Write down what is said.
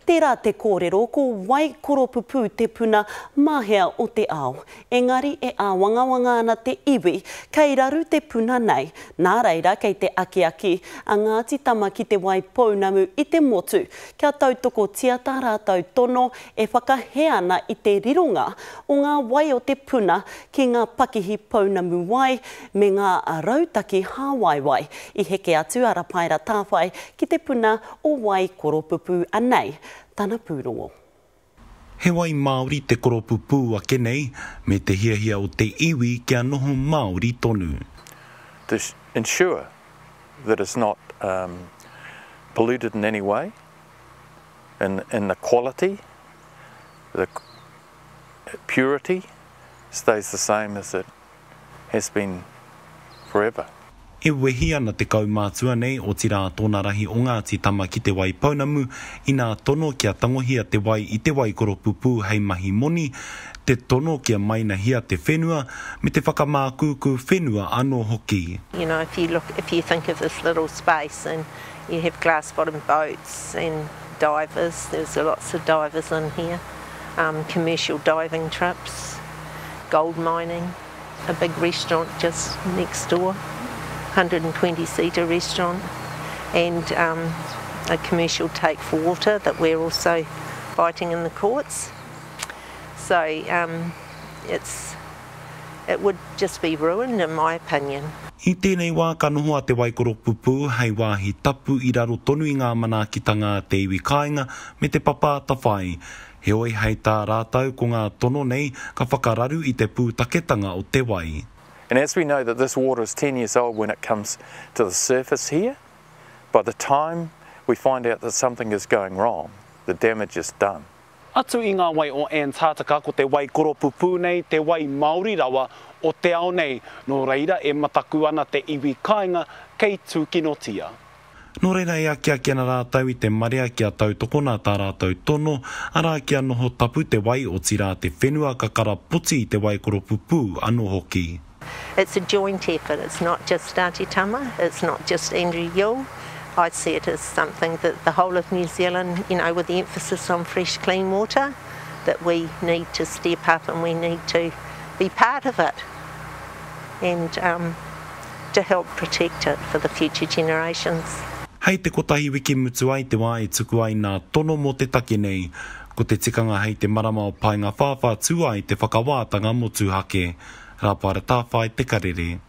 Tērā te kōrero ko Waikoropupū te puna mahea o te ao. Engari e āwangawanga ana te iwi kei raru te puna nei, nā reira kei te akiaki a Ngāti Tama ki Te Waipounamu i te motu kia tautokotia tā rātou tono e whakahē ana i te rironga o ngā wai o te puna ki ngā pakihi pounamu wai me ngā rautaki hāwaiwai. I heke atu a Rapaera Tāwhai ki te puna o Waikoropupu anei tana pūrongo. He wai Māori te koropupū ake nei, me te hiahia o te iwi kia noho Māori tonu. To ensure that it's not polluted in any way, in in the quality, the purity stays the same as it has been forever. E wehi ana te kaumātua nei, otirā tōna rahi o Ngāti Tama ki Te Waipounamu, inā tono kia tangohia te wai i te waikoropupū hei mahi moni, te tono kia mainahia te whenua, me te whakamākūkū whenua anō hoki. You know, if you look, if you think of this little space and you have glass bottom boats and divers, there's lots of divers in here, um, commercial diving trips, gold mining, a big restaurant just next door, 120 seater restaurant, and um, a commercial take for water that we're also fighting in the courts. So um, it's it would just be ruined in my opinion. I tēnei wā ka noho a Te Waikoropupū hei wāhi tapu i raro tonu i ngā manaakitanga a te iwi kāinga me te papa atawhai. Heoi hei tā rātou ko ngā tono nei ka whakararu i te pūtaketanga o te wai. And as we know that this water is 10 years old when it comes to the surface here, by the time we find out that something is going wrong, the damage is done. Atu i ngā wai o Antarctica ko te wai koropupū nei te wai māori rawa o te ao nei, nō reira e mataku ana te iwi kāinga kei tūkinotia. Nō reira e akiaki ana rātou i te marea kia tautokona tā rātou tono, arā kia noho tapu te wai otirā te whenua ka karapoti i te wai koropupū anō hoki. It's a joint effort, it's not just Ngāti Tama, it's not just Andrew Yule. I see it as something that the whole of New Zealand, you know, with the emphasis on fresh, clean water, that we need to step up and we need to be part of it and um, to help protect it for the future generations. Hei te kotahi wiki mutu ai te wā e tuku ai nā tono mō te take nei. Ko te tikanga hei te marama o Paengawhāwhā tū ai te whakawātanga motuhake. Rāpara Tāwhai Te Karere.